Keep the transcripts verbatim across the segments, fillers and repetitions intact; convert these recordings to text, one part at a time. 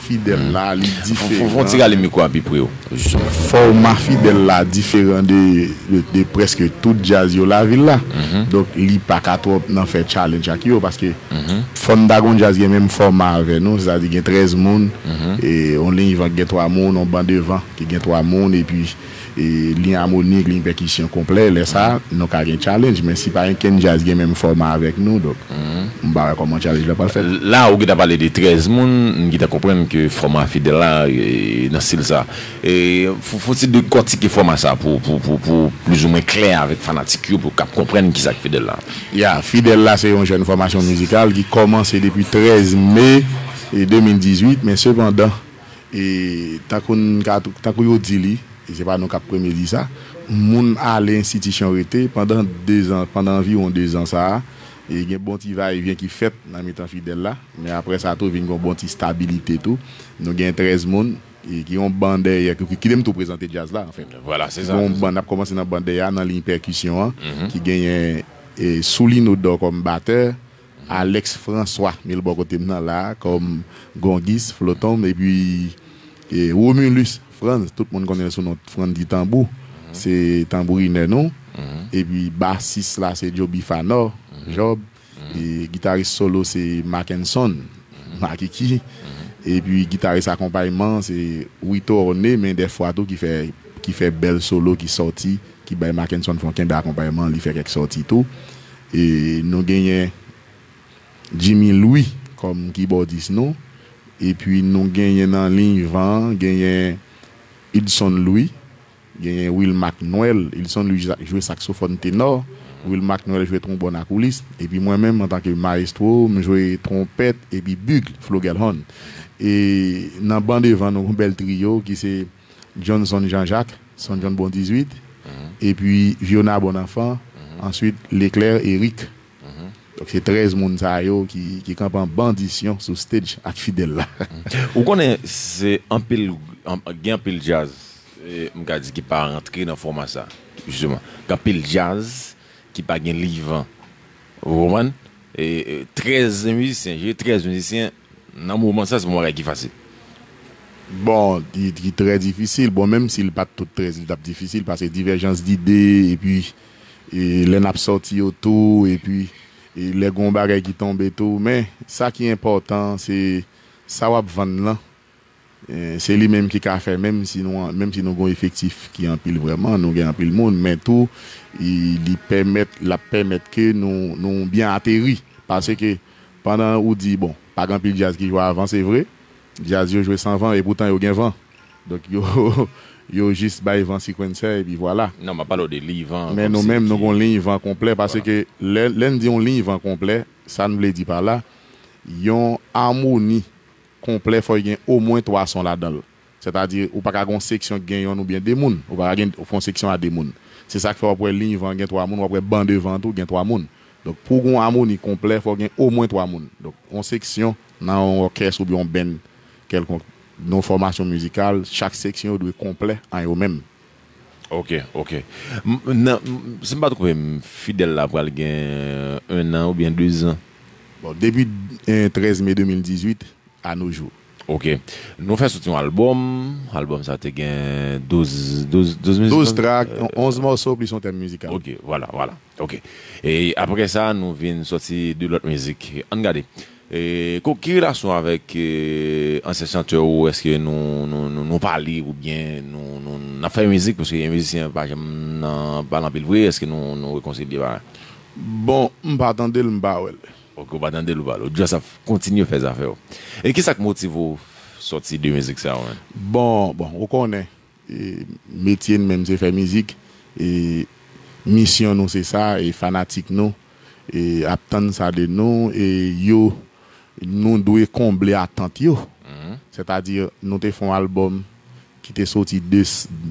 Fidèl la, li diferan. Fò, fò, fò ti rale mikwo a pi pre w, jisteman. Fòma Fidèl la diferan de, de, de prèske tout djaz yo lavil la. Donk, li pa ka twòp nan fè challenge ak yo, paske fò n ta gon djaz gen menm fòma avè nou, sètadi gen trèz moun, e on liy van ki gen twa moun, on ban devan ki gen twa moun, epi e liy amonik, liy pèkisyon konplè, lè sa, nou ka gen challenge, men si pa gen kenn djaz gen menm fòma avèk nou, donk, m pa wè kòman challenge la pral fèt. La, ou gentan pale de trèz moun, m gentan konprann ke fòma Fidèl la, e, nan stil sa. E, fò, fò ti dekòtike fòma sa pou, pou, pou, pou plizoumwen klè avèk fanatik yo, pou k ap konprann kisa k Fidèl la. Ya, Fidèl la se yon jèn fòmasyon mizikal ki kòmanse depi trèz me, e, de mil dizuit, men sepandan, e, tankou n ka, tankou yo di li, e se pa nou k ap premye di sa, moun ale enstitisyon rete pandan dezan, pandan anviwon dezan sa a, e gen bon ti vayevyen ki fèt nan mitan Fidèl la, men apre sa tou vin gen bon ti stabilite tou. Nou gen trèz moun, e ki yon bann dèyè, ki, ki, kite m tou prezante djaz la, anfèt. Vwala, se sa. Ki gen yon bann, n ap kòmanse nan bann dèyè a, nan liy pèkisyon an, ki genyen, e, Soulino Dò kòm batè, Alex François, men l bò kote m nan la, kòm gongis, flotonm, epi, e, Romulus Franz, tout moun konnen l sou non Franz di Tanbou, se tanbourinè nou, epi basis la se Joby Fanò, Job, e gitaris solo se Mackenson, Makiki, epi gitaris akonpayman se Wito Orne, men dèfwa tou ki fè, ki fè bèl solo ki sòti, ki bay Mackenson fè yon kenbe akonpayman, li fè kèk sòti tou. E nou genyen Jimmy Louis kòm kibòdis nou. Epi nou genyen nan liy van, genyen Hudson Louis, genyen Wilmac Noël. Hudson Louis sa-, jwe saksofòn tenò, Wilmac Noël jwe twonbòn ak woulis. Epi mwen menm, antanke mayestwo, m jwe twonpèt epi big, flugelhorn. E nan ban devan, nou gen yon bèl triyo ki se Johnson Jean-Jacques, Son John Bon dizuit, epi Viona Bonenfant, answit Leclerc Eric. Donk, se trèz moun sa yo ki, ki kanpe an bandisyon sou stage ak Fidèl la. Ou konnen, se anpil, an-, gen anpil djaz, e, m ka di ki pa rantre nan fòma sa, jisteman. Gen anpil djaz ki pa gen liy van. Ou konprann? E, e, trèz mizisyen, jere trèz mizisyen, nan moman sa, se pa yon bagay ki fasil. Bon, li, li trè difisil. Bon, menm si l pa t tout trèz, li t ap difisil, paske divèjans dide, epi, e, lè n ap sòti yo tou, epi, e, lè gen yon bagay ki tonbe tou. Men, sa ki enpòtan, se sa w ap vann lan. E, se li menm ki ka fè, menm si nou, menm si nou gen yon efektif ki anpil vrèman, nou gen anpil moun, men tou, i, li pèmèt, l ap pèmèt ke nou, nou byen ateri. Paske pandan ou di, bon, pa gen anpil djaz ki jwe avan, se vre, djaz yo jwe san van, e poutan yo gen van. Donk, yo, yo jis bay van sikwensè, epi vwala. Non, m ap pale w de liy van. Men nou menm, nou gen yon liy van konplè, paske lè, lè n di yon liy van konplè, sa n vle di pa la, yon amoni konplè, fò l gen omwen twa son ladan l. Sètadi, ou pa ka gen yon seksyon ki gen yonn oubyen de moun. Ou pa ka gen, fè yon seksyon a de moun. Se sa k fè w ap wè liy van gen twa moun, w ap wè ban devan tou gen twa moun. Donk, pou w gen yon amoni konplè, fò w gen omwen twa moun. Donk, yon seksyon nan yon òkès oubyen yon band kèlkonk, nan yon fòmasyon mizikal, chak seksyon yo dwe konplè an yo menm. Ok, ok. M, nan, m, si m pa twonpe m, Fidèl la pral gen ennan oubyen dezan. Bon, depi, eh, trèz me de mil dizuit, à nos jours. Ok. Nou fè soti yon albòm. Albòm sa te gen douz, douz, douz mizik. Douz trak, onz mòso plis yon tèm mizikal. Ok, vwala, vwala. Ok. E apre sa, nou vin sòti de lòt mizik. Ann gade. E, ko-, ki relasyon avèk, e, ansyen chantè ou? Èske nou, nou, nou, nou pale oubyen nou, nou, n ap fè mizik? Paske yon mizisyen pa janm nan pale anpil vre. Èske nou, nou rekonsilye pa? Bon, m pa tande l, m pa wè l. Ok, ou pa tande l, ou pa wè l. Ou just ap kontinye fè zafè w. E kisa k motive w sòti de mizik sa yo menm? Bon, bon, ou konnen, e, metye n menm se fè mizik, e misyon nou se sa, e fanatik nou, e ap tann sa de nou, e yo, nou dwe konble atant yo. Sètadi, nou te fè yon albòm ki te soti de,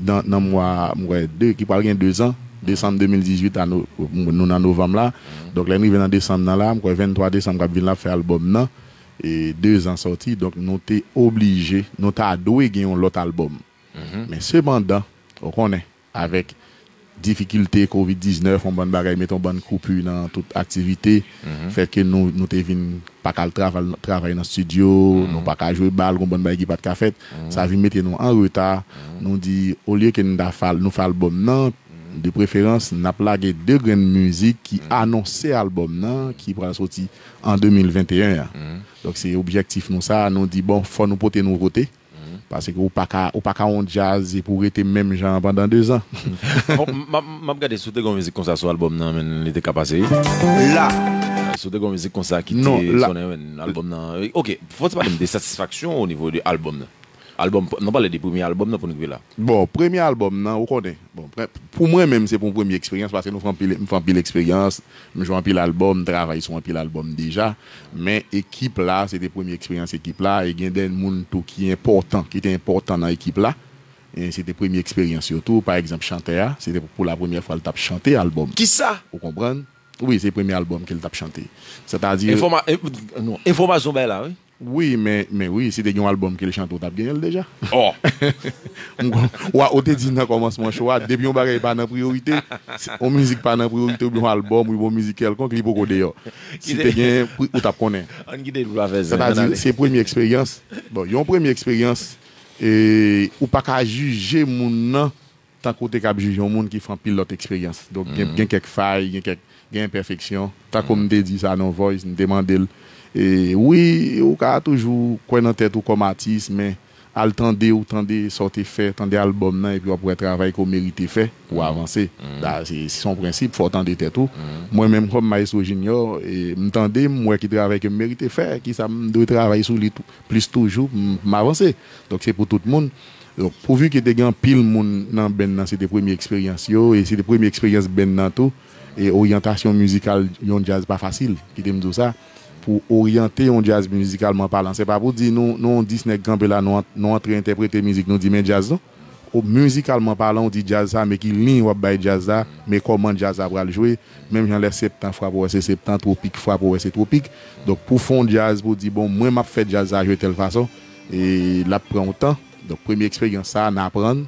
nan, nan mwa, m kwè, de, ki pral gen de zan, desanm de mil dizuit, a nou, nou nan novanm la. Donk, lè n rive nan desanm nan la, m kwè venntwa desanm k ap vin la, ap fè albòm nan, e de zan sòti. Donk, nou te oblije, nou ta dwe gen yon lòt albòm. Men sepandan, ou konnen, avèk difikilte kovid diznèf, yon bann bagay, mete yon bann koupi nan tout aktivite, fè ke nou, nou te vin pa ka al travay, travay nan estidyo, nou pa ka jwe bal, gon bann bagay ki pa t ka fèt. Sa vin mete nou an reta. Nou di, olye ke n ta fè, nou fè albòm nan, de preferans, n ap lage de grenn mizik ki anonse albòm nan, ki pral soti an de mil venteyen an. Donk, se objektif nou sa, nou di, bon, fò nou pote nouvote. Paske ou pa ka, ou pa ka yon djaz epi w rete menm jan an pandan dezan. Bon, m, m, m ap gade si w te gen yon mizik konsa sou albòm nan, men li te ka pase, wi. La. Si w te gen yon mizik konsa ki te sonnen, men, albòm nan, wi. Ok, fò w ti pale m de satisfaksyon w o nivo de albòm nan. Albòm, n ap pale de premye albòm nan pou n rive la. Bon, premye albòm nan, ou konnen. Bon, pre-, pou mwen menm, se pou yon premye eksperyans, paske nou fè anpil, m fè anpil eksperyans, m jwe anpil albòm, m travay sou anpil albòm deja. Men ekip la, se te premye eksperyans ekip la, e gen de moun tou ki enpòtan, ki te enpòtan nan ekip la. E se te premye eksperyans yo tou. Pa egzanp, chantè a, se te pou la premyè fwa l t ap chante albòm. Kisa? Ou konprann? Wi, se premye albòm ke l t ap chante. Sètadi, Enfòma-, en-, non, enfòmasyon bay la, wi. Wi, men, men wi, si te gen yon albòm ke l chante, ou t ap genyen l deja. Oh! M kon-, wa, ou te di nan kòmansman show a, depi yon bagay pa nan priyorite, si yon mizik pa nan priyorite, oubyen yon albòm, oubyen yon mizik kèlkonk, li poko deyò. Si te gen, pri-, ou t ap konnen. Ann kite l pou l pa fè zen. Sètadi, se premye eksperyans. Bon, yon premye eksperyans, e, ou pa ka jije moun nan tankou w te kab jije yon moun ki fè anpil lòt eksperyans. Donk, gen, gen kèk fay, gen kèk, gen enpèfeksyon. Tankou m te di sa nan Voice, m te mande l, e, wi, ou ka toujou kwè nan tèt ou kòm atis, men al tande, ou tande sa w te fè, tande albòm nan, epi w ap wè travay ke w merite fè pou w avanse. Da, se, se yon prensip, fò w tande tèt ou. Mwen menm, kòm Maestro Junior, e, m tande, m wè ki travay ke m merite fè, ki sa m dwe travay sou li tou, plis toujou, m, m avanse. Donk, se pou tout moun. Donk, pouvi ke te gen anpil moun nan band nan, se te premye eksperyans yo, e se te premye eksperyans band nan tou, e oryantasyon mizikal yon djaz pa fasil, kite m di w sa, pou oryante yon djaz mizikalman palan. Se pa pou di nou, nou yon dis nèg kanpe la, nou an-, nou antre entèprete mizik, nou di men djaz non. Ou, mizikalman palan, ou di djaz sa, men ki liy w ap bay djaz la, men kòman djaz la pral jwe, menm jan lè Septan frape, w wè se Septan, Twopik frape, w wè se Twopik. Donk, pou fè yon djaz, pou di, bon, mwen m ap fè djaz sa jwe tèl fason, e l ap pran yon tan. Donk, premye eksperyans sa a, n aprann.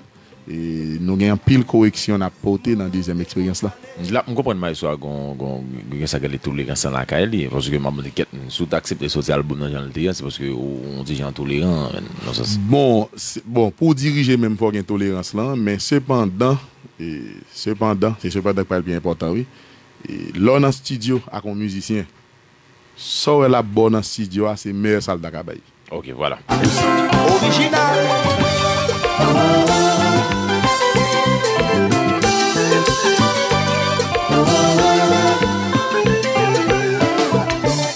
E nou gen anpil koreksyon n ap pote nan dezyèm eksperyans la. La, m konprann Maestro a gon, gon, gen sa k rele tolerans lan lakay li, paske m ap mande kèt, si w t aksepte soti albòm nan jan l te ye, se paske ou, ou yon ti jan toleran, nan sans. Bon, se, bon, pou w dirije menm, fò w gen tolerans lan, men sepandan, e, sepandan, se sepandan k pral pi enpòtan, wi. E, lè w nan estidyo ak yon mizisyen, sa w wè l ap ba w nan estidyo a, se meyè sa l ta ka bay. Ok, vwala. Orijinal.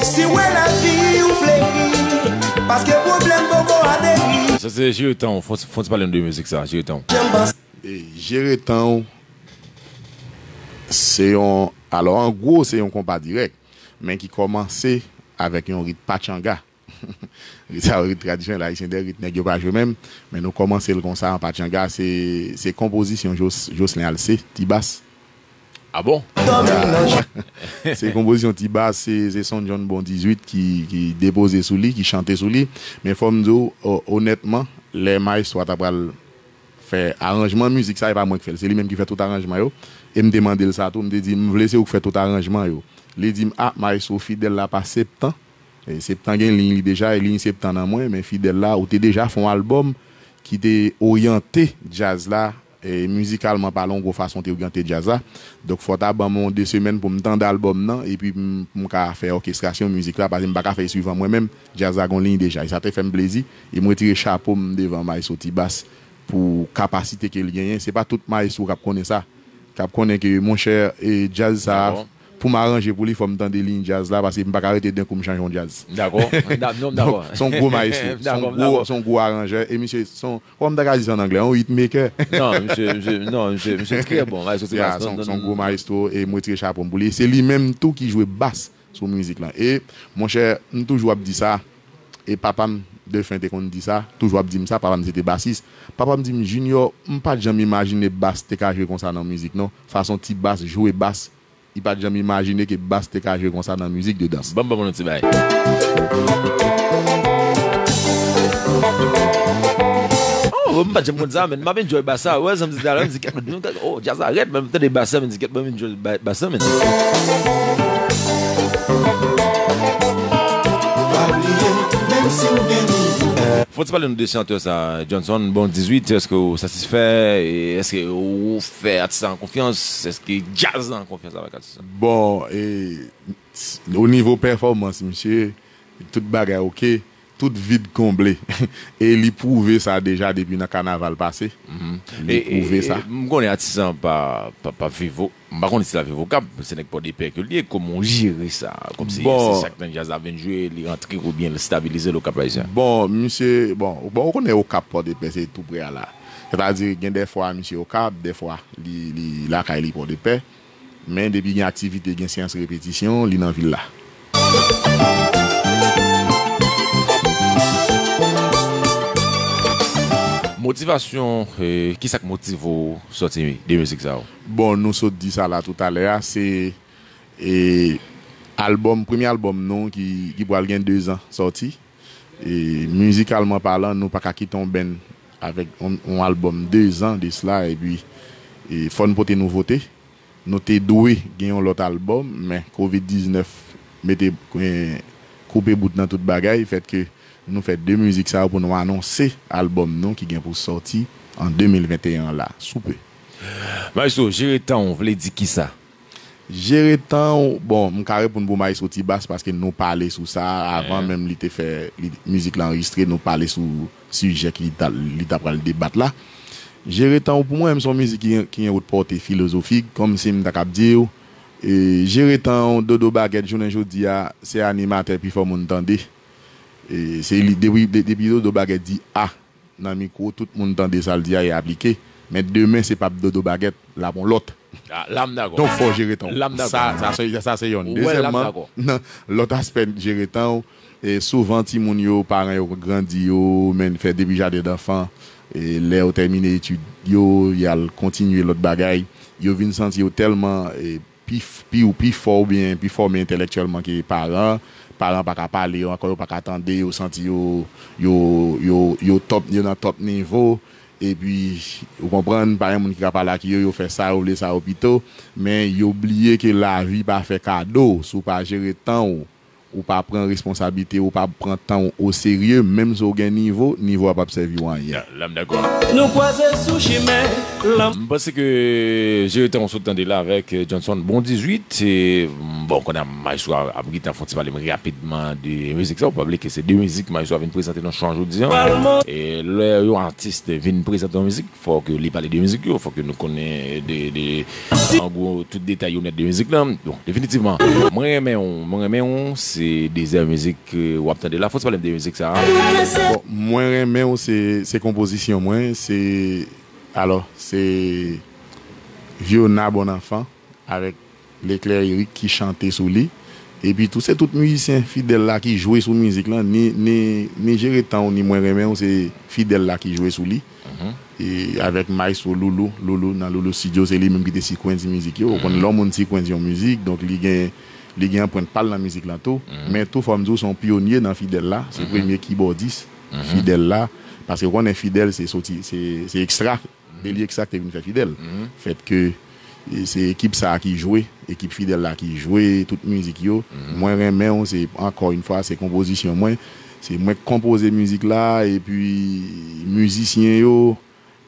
Si w wè lavi ou fleri, paske pwoblèm poko ateri. Sa se Jere Tan w, fò, fò ti pale n de mizik sa, Jere Tan w. Janm panse. E Jere Tan w, se yon, alò, an gwo, se yon konpa dirèk, men ki kòmanse avèk yon rit patchanga. Rit sa yo, rit tradisyonèl ayisyen, de rit nèg yo pa jwe menm, men nou kòmanse l konsa an patchanga, se, se konpozisyon Jos-, Jocelyn Alcé, Ti Bas. Ah bon? Se konpozisyon Ti Bas, se, se Son John Bon dizuit ki, ki depoze sou li, ki chante sou li. Men fò m di w, o-, onètman, lè maestro a ta pral fè aranjman mizik sa, e pa mwen k fè l, se li menm ki fè tout aranjman yo. E m te mande l sa tou, m te di, "M vle se ou k fè tout aranjman yo." Li di m, "Ah, maestro, fidèl la pa Septan." E Septan gen liy li deja, e liy Septan nan mwen, men fidèl la, ou te deja fè yon albòm ki te oryante djaz la, e mizikalman palan, yon gwo fason te oryante djaz la. Donk, fò w ta ban m yon de semèn pou m tande albòm nan, epi m, m ka fè òkestrasyon mizik la, paske m pa ka fè l swivan mwen menm, djaz la gon liy deja. E sa te fè m plezi, e m retire chapo m devan maestro Ti Bas pou kapasite ke l genyen. Se pa tout maestro k ap konnen sa. K ap konnen ke, monchè, e, djaz sa a, pou m aranje pou li, fò m tande liy djaz la, paske m pa ka rete den kou m chanje yon djaz. Dakò. Da-, non, m dakò. Donk, se yon gwo maestro, se yon gwo, se yon gwo aranjè, e misye, se yon, kòman m ta ka di sa an anglè, yon hit maker. Non, misye, misye, non, misye, misye trè bon, maestro Ti Bas. Ya, se yon, se yon gwo maestro, e m retire chapo m pou li. Se li menm tou ki jwe bas sou mizik lan. E, monchè, m toujou ap di sa, e papa m defen te konn di sa, toujou ap di m sa, papa m se te basis. Papa m di m, "Junior, m pa t janm imajine bas te ka jwe konsa nan mizik non. Fason Ti Bas jwe bas, li pa t janm imajine ke bas te ka jwe konsa nan mizik de dans." Ban m, ban m yon ti bay. Oh, m pa t janm konn sa, men m ap enjoy bas sa. Wè, sa m di talè, m di, "Kèt, men, oh, djaz la rèd," men m tande bas sa, men m di, "Kèt, ban m enjoy ba-, bas sa, men." Fò ti pale nou de chantè sa, Johnson, bon dizuit, èske ou satisfè? E èske ou fè atis la konfyans? Èske djaz la konfyans avèk atis la? Bon, e, s- o nivo pèfòmans, misye, tout bagay oke, tout vid konble. E li pwouve sa deja depi nan kanaval pase. Li E, e, pwouve e, sa. M konnen atis la pa, pa, pa viv o-, m pa konnen si l ap viv Okap, se nèg Pòdepè ke l ye, kòman w jere sa? Kòmsi Bon. se sak nan djaz la vin jwe, li rantre oubyen l stabilize l Okap Ayisyen? Bon, misye, bon, bon, ou konnen Okap Pòdepè se tou prè a la. Sètadi, gen dèfwa misye Okap, dèfwa li, li lakay li Pòdepè. Men depi gen aktivite, gen seyans repetisyon, li nan vil la. Motivasyon, eh, kisa k motive w sòti de mizik sa yo? Bon, nou sot di sa la toutalè a, se, eh, albòm, premye albòm nou ki, ki pral gen de zan sòti. E, mizikalman palan, nou pa ka kite yon band avèk yon, yon albòm de zan de sla, epi, e, fò n pote nouvote. Nou te dwe gen yon lòt albòm, men kovid diznèf mete, e, koupe bout nan tout bagay, fèt ke nou fè de mizik sa yo pou nou anonse albòm nou ki gen pou sòti an de mil venteyen la, sou pe. Maestro, jere tan w vle di kisa? Jere tan w, bon, m ka reponn pou Maestro T-Bass paske nou pale sou sa avan menm li te fè li, mizik la anrejistre, nou pale sou sijè ki ta, li ta pral debat la. Jere tan w pou mwen, menm se yon mizik ki, ki gen wòt pòte filozofik, kòmsi m ta kab di w, e, jere tan w, Dodo Bagèt, jounen jodi a, se animatè pi fò moun tande. E, se li, depi, de- depi Dodo Bagèt di A nan mikwo, tout moun tande sa l di a e aplike. Men demen, se p ap Dodo Bagèt, l ap yon lòt. Ah, la m dakò. Donk, fò w jere tan w. La m dakò. Sa, sa, se- sa se yonn. Ou wè, la m Dezyèmman, dakò. nan lòt aspè jere tan w, e souvan timoun yo, paran yo grandi yo, men fè depi jaden danfan, e lè yo tèmine etid yo, y al kontinye lòt bagay, yo vin santi yo tèlman, e, pi, f- pi, pi fò oubyen pi fòme entèlèktyèlman ke paran, paran pa ka pale yo ankò, yo pa ka tande, yo santi yo, yo, yo, yo top, yo nan top nivo, epi, ou konprann, pa gen moun ki ka pale ak yo, yo fè sa yo vle, sa yo pito, men yo bliye ke lavi pa fè kado, si w pa jere tan w, ou pa pran responsablite, ou pa pran tan w oserye, menm si w gen nivo, nivo a p ap sèvi w anyen. La m dakò. Nou kwaze sou chimen lanmou. M panse ke jere tan w sot tande la avèk, eh, Johnson, bon dizuit, e, bon, kounye a Maestro ap gentan fè yon ti pale rapidman de mizik sa, ou pa bliye ke se de mizik Maestro a vin prezante nan chan jodi a. E lè yon atis vin prezante yon mizik, fò ke li pale de mizik yo, fò ke nou konnen de, de, an gwo, tout detay yo nèt de mizik lan. Bon, definitivman, mwen renmen w, mwen renmen w, se dezè mizik ke w ap tande la. Fò w pale m de mizik sa a. Bon, mwen renmen w, se, se konpozisyon mwen, se, alò, se Viona Bonenfant avèk Leclerc Eric ki chante sou li. Epi tou, se tout mizisyen fidèl la ki jwe sou mizik lan, ni, ni, ni Jere Tan w, ni Mwen Renmen w, se fidèl la ki jwe sou li. E avèk Maestro Loulou, Loulou nan Loulou Studio, se li menm ki te sequence mizik yo. Ou konn lè yon moun sequence yon mizik, donk li gen, li gen anprent pa l nan mizik lan tou. Men tou, fò m di w, se yon pyonye nan fidèl la. Se premye kibòdis fidèl la. Paske ou konnen fidèl, se soti, se, se ekstra. Delye Extra ki te vin fè Fidèl. Fèt ke, e, se ekip sa a ki jwe, ekip Fidèl la ki jwe tout mizik yo. Mwen Renmen w, se, ankò yon fwa, se konpozisyon mwen. Se mwen k konpoze mizik la, epi mizisyen yo,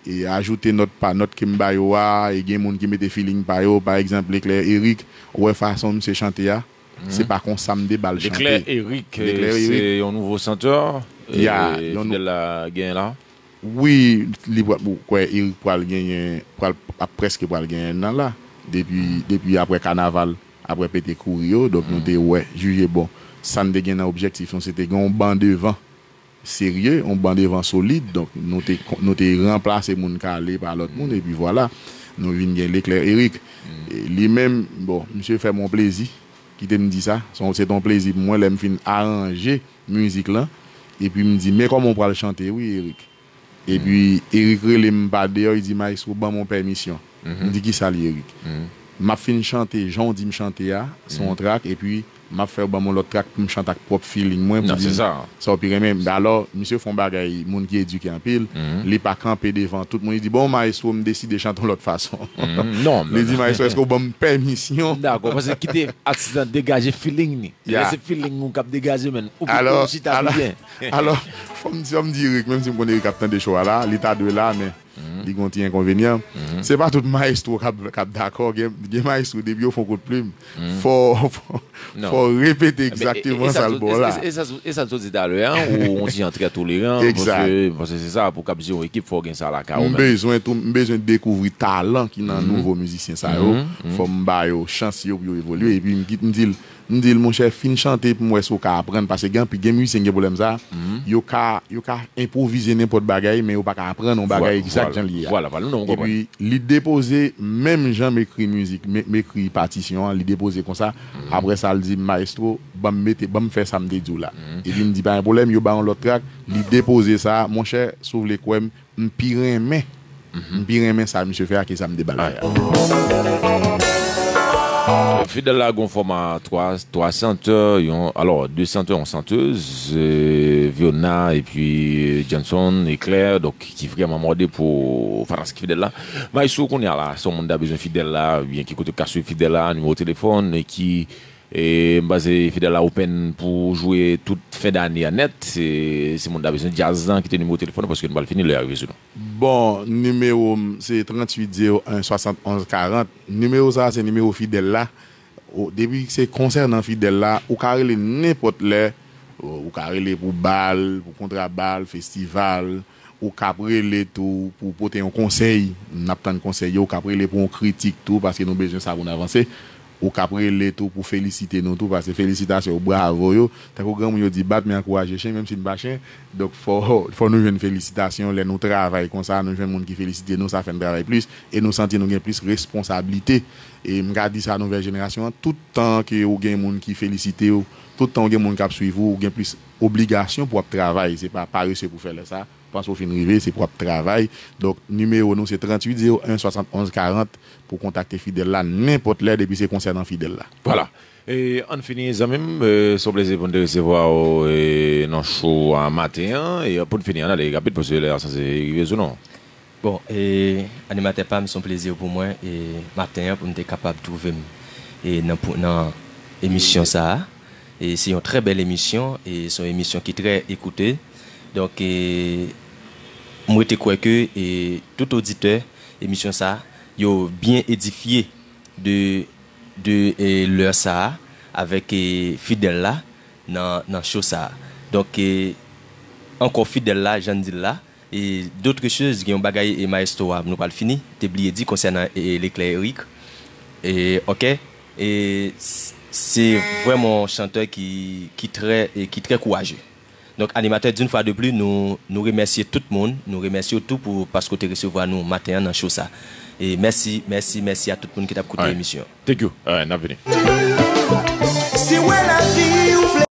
e, ajoute nòt pa nòt ke m ba yo a, e gen moun ki mete feeling pa yo. Pa egzanp, Leclerc Eric, ou wè fason misye chante a, se pa konsa m te ba l chante. Leclerc Eric, Leclerc Eric, se yon nouvo chantè, ya, e, yon nou- Fidèl la genyen la? Wi, li pral, ou kwè Eric pral genyen, pral, ap prèske pral genyen nan la. Depi, depi apre kanaval, apre pete kouri yo, donk nou te wè, jije bon. Sa n te gen nan objektif nou, se te gen yon ban devan serye, yon ban devan solid, donk nou te, nou te ranplase moun kale pa lòt moun, epi vwala, nou vin gen Leclerc Eric. E li menm, bon, misye fè m yon plezi, kite m di sa, se yon, se te yon plezi pou mwen lè m fin aranje mizik lan, epi m di, men kòman w pral chante wi, Eric. Epi Eric rele m pa deyò, li di, Maestro, ban m yon pèmisyon. M di, kisa l ye, Eric? M ap fin chante, jan w di m chante a, se yon track, epi M ap fè yo ban m yon lòt trak pou m chante ak pwòp feeling mwen, pou di m sa w pi renmen. Alò, misye fè yon bagay, moun ki edike anpil, li pa kanpe devan tout moun, li di, "Bon, maestro, m deside chante yon lòt fason." Non, li di, "Maestro, èske w ban m pèmisyon?" Dakò, paske kite atis lan degaje feeling li. Lè se feeling ou k ap degaje, men ou kite ou chita pi byen. Alò, fò m di, fò m di Eric, menm si m konn Eric ap tande show a la, li ta dwe la, men li gen yon ti enkonvenyan. Se pa tout maestro k ap, k ap dakò. Gen, gen maestro, depi yo fè yon kout plim, fò, fò, fò repete egzakteman sa l ba w la. E sa, e sa, e sa m sot di talè a, ou yon ti jan trè toleran, paske, paske se sa, pou w kab jere yon ekip, fò w gen sa lakay ou menm. M bezwen tou, m bezwen dekouvri talan ki nan nouvo mizisyen sa yo. Fò m ba yo chans yo pou yo evolye. Epi m di l, m di l, monchè, fin chante pou m wè si w ka aprann, paske gen anpi-, gen mizisyen ki gen pwoblèm sa, yo ka, yo ka enpwovize nenpòt bagay, men yo pa ka aprann yon bagay egzak jan l ye a. Epi li depoze, menm jan m ekri mizik, m, m ekri patisyon an, li depoze konsa. Apre sa, l di m, "Maestro, ban m mete, ban m fè sa m te di w la." Epi m di, "Pa gen pwoblèm, yo ba yon lòt trak." Li depoze sa, monchè, si w vle kwè m, m pi renmen, m pi renmen sa misye fè a ke sa m te ba l fè a. Fidel la gon fòma twa, twa chantè, yon, alò, de chantè, yon chantèz, eh, Viona epi Johnson Eclair, donk, ki vrèman mòde pou fanatik Fidel la. Maestro, kounye a la, si yon moun ta bezwen Fidel la, oubyen ki kote w ka swiv Fidel la, nimewo telefòn, e ki, e m panse Fidel la open pou jwe tout fen dane a nèt. Se, si moun ta bezwen djaz lan, kite nimewo telefòn ou, paske nou pral fini, lè a rive sou nou. Bon, nimewo m se tranntuit zewo en swasannonz karant. Nimewo sa a se nimewo Fidel la. Ou, depi se konsènan Fidel la, ou ka rele nenpòt lè. Ou, ou ka rele pou bal, pou kontra bal, festival. Ou k ap rele tou pou pote yon konsèy. N ap tann konsèy yo. Ou k ap rele pou yon kritik tou, paske nou bezwen sa pou n avanse. Ou k ap rele tou pou felisite nou tou, paske felisitasyon yo, bravo yo. Tankou granmoun yo di, bat men ankouraje chen, menm si n pa chen. Donk, fò, fò nou jwenn felisitasyon. Lè nou travay konsa, nou jwenn moun ki felisite nou, sa fè n travay plis. E nou santi nou gen plis responsablite. E m ka di sa nouvèl jenerasyon an, tout tan ke ou gen moun ki felisite w, tout tan ou gen moun k ap swiv ou, ou gen plis obligasyon pou w ap travay. Se pa parese pou fè lè sa. Panse w fin rive, se pou w ap travay. Donk, nimewo nou se tranntuit zewo en swasannonz karant pou kontakte Fidel la nenpòt lè depi se konsènan Fidel la. Vwala. E ann fini, zanmi m, e, se yon plezi pou n te resevwa w, e, nan show a maten an. E pou n fini, ann ale rapid, paske lè a sanse rive sou nou. Bon, e, animatè pa m, se yon plezi pou mwen, e, maten an, pou m te kapab twouve m, e, nan, pou, nan emisyon sa a. E se yon trè bèl emisyon, e se yon emisyon ki trè ekoute. Donk, e, m rete kwè ke, e, tout oditè emisyon sa a, yo byen edifye de, de, e, lè sa a avèk, e, Fidel la nan, nan show sa a. Donk, e, ankò Fidel la, jan n di l la, e, d'autres choses, gen yon bagay, e, maestro a, nou pral fini, te bliye di konsènan, e, Leclerc Eric. E, ok, e, s-, se vrèman yon chantè ki, ki trè, e, ki trè kouraje. Donk, animatè, d'une fois de plus, nou, nou remèsye tout moun, nou remèsye w tou pou, paske w te resevwa nou maten an nan show sa. E mèsi, mèsi, mèsi a tout moun ki t ap koute emisyon an. Thank you. Alright, n ap vini. Si w wè lavi ou vle